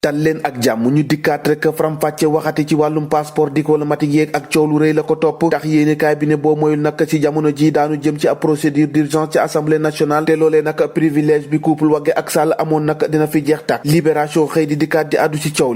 dal leen ak jàmm ñu dikkaat rek faram-fàcce waxati ci wàllum passeport diplomatique yeeg ak coow lu rëy la ko topp tax yéenekaay bi ne boo moyul nag ci jamono ji daanu jëm ci ab procédure d'urgence ci assemblée nationale te loolee nag privilège bi couple Wagué ak Sall amoon nag dina fi jeex tàkk libération xëy di dikkaat di àddu ci coow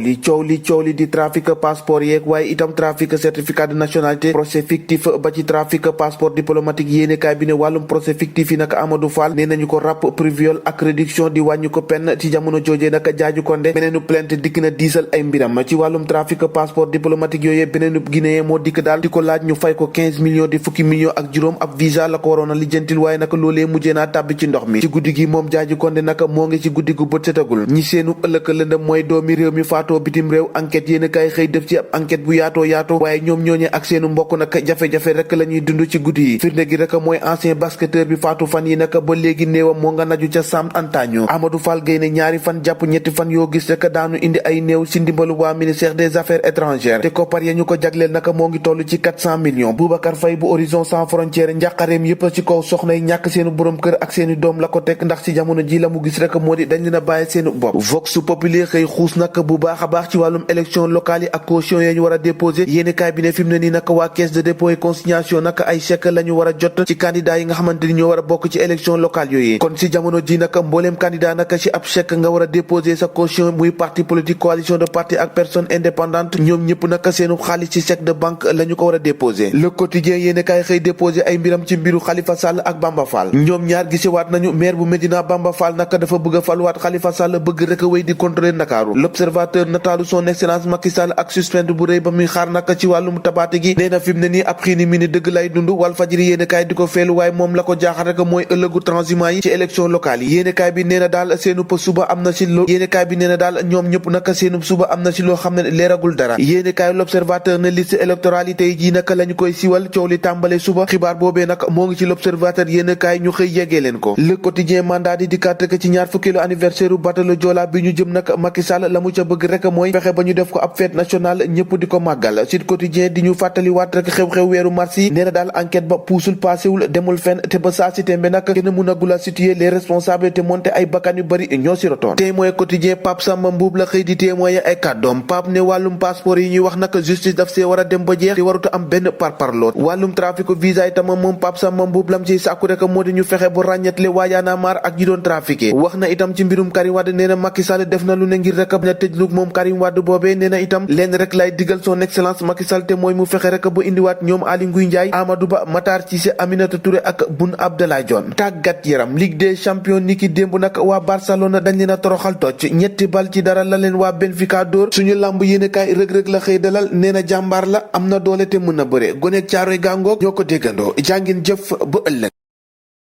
li di trafic passeport yeeg waaye itam trafic certificat de nationalité procès fictif ba ci trafic passeport diplomatique yéenekaay bi ne wàllum procès fictif yi nag Amadou Fall nee nañu ko ràpp pour viol ak réduction di wàññi ko peine ci jamono joojee nag Jaaju Condé plainte dikk na diisal ay mbiram ci wàllum trafic passeport diplomatique yooyu beneen guinéen moo dikk daal di ko laaj ñu fay ko 15 millions di fukki millions ak juróom ab visa la ko waroon a lijjantil waaye nag loolee mujjee naa tàbbi ci ndox mi ci guddi gi moom Jaaji Condé nag moo ngi ci guddi gu bët setagul ñi seenu ëllëg lëndëm mooy doomi réew mi faatoo bitim réew enquête yéen kay xëy def ci ab enquête bu yaatoo waaye ñoom ñooñe ak seenu mbokk nag jafe-jafe rek la ñuy dund ci guddi yi firnde gi rek mooy ancien basketteur bi faatu fan yi nag ba léegi néewam moo nga naju ca Sam Antonio Amadou Fall Gueye ne ñaari fan jàpp ñetti fan yoo gis rek daanu indi ay néew ci ndimbalu waa ministère des affaires étrangères te koppar ya ñu ko jagleel naka moo ngi toll ci 400 millions Boubacar Faye bu Horizon Sans Frontières njàqareem yépp ci kaw soxna yi ñàkk seenu borom kër ak seeni doom la ko teg ndax ci jamono ji la mu gis rek moo di dañ leen a bàyyi seenu bopp Vox Populi xëy xuus nag bu baax a baax ci wàllum élection locale yi ak caution ya ñu war a déposer yéenekaay bi ne fi mu ne nii nag waa caisse de dépôt et consignation nag ay chèque la ñu war a jot ci candidat yi nga xamante ni ñoo war a bokk ci élection locale yooyu kon ci jamono ji nag mbooleem candidat nag ci ab chèque nga war a déposer sa caution muy parti politique coalition de parti ak personne indépendante ñoom ñëpp naka seenu xaalis ci chèque de banque la ñu ko war a déposer le quotidien yéene kaay xëy déposer ay mbiram ci mbiru Khalifa Sall ak Bamba Fall ñoom ñaar gisewaat nañu maire bu Médina Bamba Fall naka dafa bëgg a faluwaat Khalifa Sall bëgg rek a wéy di contrôler Ndakaaru l'observateur nataalu son excellence Macky Sall ak suspend bu rëy ba muy xaar naka ci wàllum tabaate gi nee na fi mu ne nii ab xiini mi ni dëgg lay dund Walf Fadjri yéene kaay di ko feelu waaye moom la ko jaaxal rek mooy ëllëgu transhumant yi ci élection locale yi yéene kaay bi nee na daal seenu pa suba am na ci lo yéene kaay bi nee na daal ñoom ñëpp naka seenu suba am na ci loo xam ne leeragul dara yéene kaay l'observateur ne liste électorale yi tey jii naka lañu koy siwal coow li tàmbale suba xibaar boobee nag moo ngi ci l'observateur yéene kaay ñu xëy yeggee leen ko le quotidien mandat di dikkaat ci ñaar fukkeelu anniversaire u batalo Joola bi ñu jëm nag Macky Sall la mu ca bëgg rek mooy fexe ba ñu def ko ab fête nationale ñëpp di ko màggal Sud Quotidien di ñu fàttali waat rek xew-xew weeru mars yi nee na daal enquête ba puusul paasewul demul fenn te ba saa si tembe nag kenn mun a gula situer les responsables te monté ay bakkan yu bari ñoo si rotoon Témoin quotidien Pape Samba Mboup la xëy di témoin ay kàddoom Pape ne wàllum passeport yi ñuy wax nag justice daf see war a dem ba jeex te waruta am benn parparloo wàllum trafic visa itam moom Pape Samba Mboup lam ciy sàkku rek moo di ñu fexe bu ràññetle waajaana maar ak ñi doon trafiqué wax na itam ci mbirum Karim Wade nee na Macky Sall def na lu ne ngir rek na tëjlu moom Karim Wade boobee nee na itam leen rek lay digal son excellence Macky Sall te mooy mu fexe rek ba indiwaat ñoom Aly Ngouille Ndiaye Amadou Ba Matar Cissé Aminata Touré ak Boun Abdallah Dionne tàggat yaram Ligue des champions niki démb nag waa Barcelone dañ leen a toroxal tocc ñetti bal ci dara la leen waa Benfica dóor suñu lamb yéene kaay rëg-rëg la xëy dalal nee na jàmbaar la am na doole te mën a bëre goneeg caaroy gàngoog ñoo ko déggandoo jàngin jëf ba ëllëg